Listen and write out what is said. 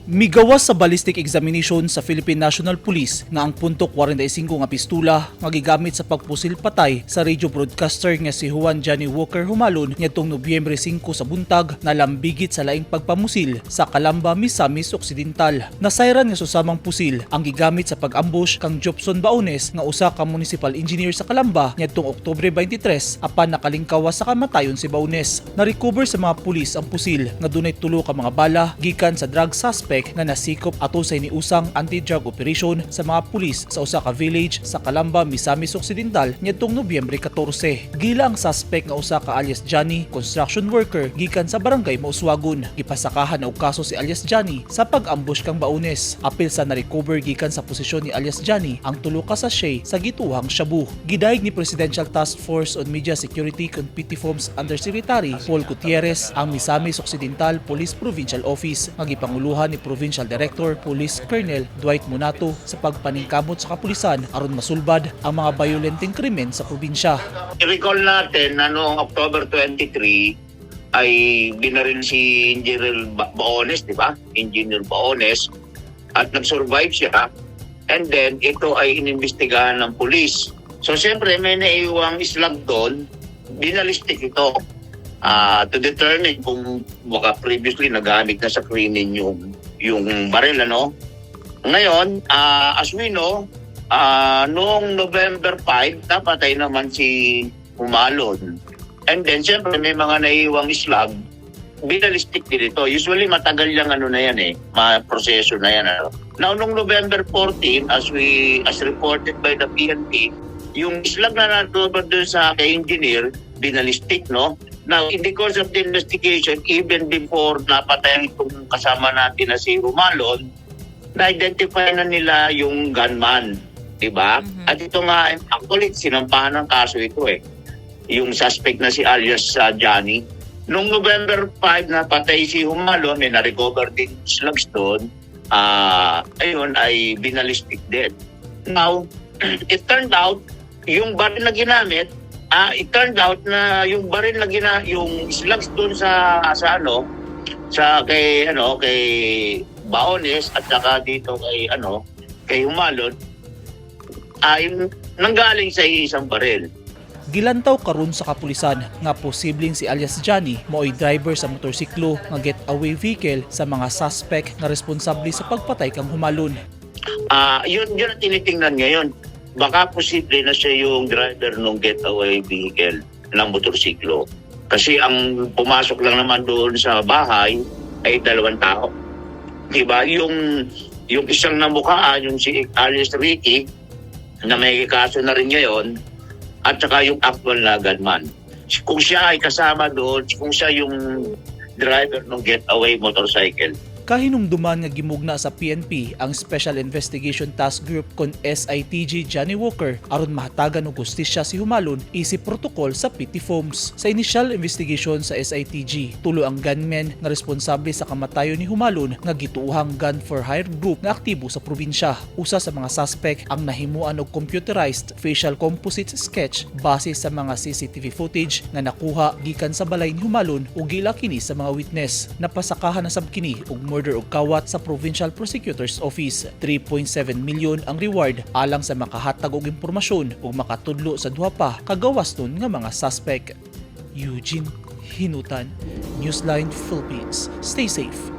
Migawas sa ballistic examination sa Philippine National Police nga ang .45 nga pistula nga gigamit sa pagpusil patay sa radio broadcaster nga si Juan Johnny Walker Humalon niadtong Nobyembre 5 sa buntag nalambigit sa laing pagpamusil sa Calamba, Misamis Occidental. Nasayran nga susamang pusil ang gigamit sa pag-ambush kang Jobson Baones nga usa ka municipal engineer sa Calamba niadtong Oktubre 23 apan nakalingkawas sa kamatayon si Baones. Na-recover sa mga pulis ang pusil nga dunay tulo ka mga bala gikan sa drug suspect nga nasikop ato sa iniusang anti-drug operation sa mga pulis sa usa ka village sa Calamba, Misamis Occidental niadtong Nobyembre 14. Gila ang suspect nga usa ka alias Johnny, construction worker gikan sa Barangay Mauswagon. Gipasakahan og kaso si alias Johnny sa pag-ambush kang Baones. Apil sa na-recover gikan sa posisyon ni alias Johnny ang tulo ka sachet sa gituhang shabu. Gidayeg ni Presidential Task Force on Media Security kon PTFoMS Undersecretary Paul Gutierrez ang Misamis Occidental Police Provincial Office nga gipanguluhan ni Provincial Director Police Colonel Dwight Munato sa pagpaningkamot sa kapulisan aron masulbad ang mga bayolenteng krimen sa probinsya. I-recall natin na noong October 23 ay binaril si Engineer Baones, di ba? Engineer Baones, at nag-survive siya. And then, ito ay inimbestigahan ng pulis. So, siyempre, may naiwang slug doon, binalistic ito to determine kung baka previously nagamit na sa krimen yung baril, ano? Ngayon, as we know, noong November 5, napatay naman si Humalon. And then, siyempre, may mga naiiwang slug, binalistic din ito. Usually, matagal yung ano na yan eh, ma-proseso na yan. Ano. Now, noong November 14, as reported by the PNP, yung slug na na-recover dun sa kay engineer, binalistic, no? Now, in the course of the investigation, even before napatay itong kasama natin na si Humalon, na-identify na nila yung gunman. Diba? Mhm. At ito nga, actually, sinampahan ng kaso ito eh. Yung suspect na si alias Johnny. Noong November 5, napatay si Humalon, may na-recover din slugs doon. Ayun ay binalistic din. Now, it turned out, yung baril na ginamit, it turned out na yung baril na yung slugs doon sa ano, sa kay ano, kay Baones at saka dito kay ano, kay Humalon ay nanggaling sa isang baril. Gilantaw karon sa kapulisan nga posibleng si alias Johnny mao'y driver sa motorsiklo nga getaway vehicle sa mga suspect nga responsable sa pagpatay kang Humalon. Yun ang tinitingnan ngayon. Baka posible na siya yung driver ng getaway vehicle ng motorsiklo. Kasi ang pumasok lang naman doon sa bahay ay dalawang tao. Diba? Yung isang namukhaan, yung si alias Ricky, na may kaso na rin ngayon, at saka yung actual na gunman. Kung siya ay kasama doon, kung siya yung driver ng getaway motorcycle. Kahinumduman nga gimugna sa PNP ang Special Investigation Task Group kon SITG Johnny Walker aron mahatagan og hustisya si Humalon isip protocol sa PTFoMS. Sa initial investigation sa SITG, tulo ang gunmen nga responsable sa kamatayon ni Humalon nga gituohang gun for hire group nga aktibo sa probinsya. Usa sa mga suspect ang nahimuan og computerized facial composite sketch base sa mga CCTV footage nga nakuha gikan sa balay ni Humalon ug gila kini sa mga witness. Napasakahan na sab kini og murder og kawat sa Provincial Prosecutor's Office. 3.7 million ang reward alang sa makahatag og impormasyon ug makatudlo sa duha pa kagawasnon nga mga suspect. Eugene Hinutan, Newsline Philippines. Stay safe.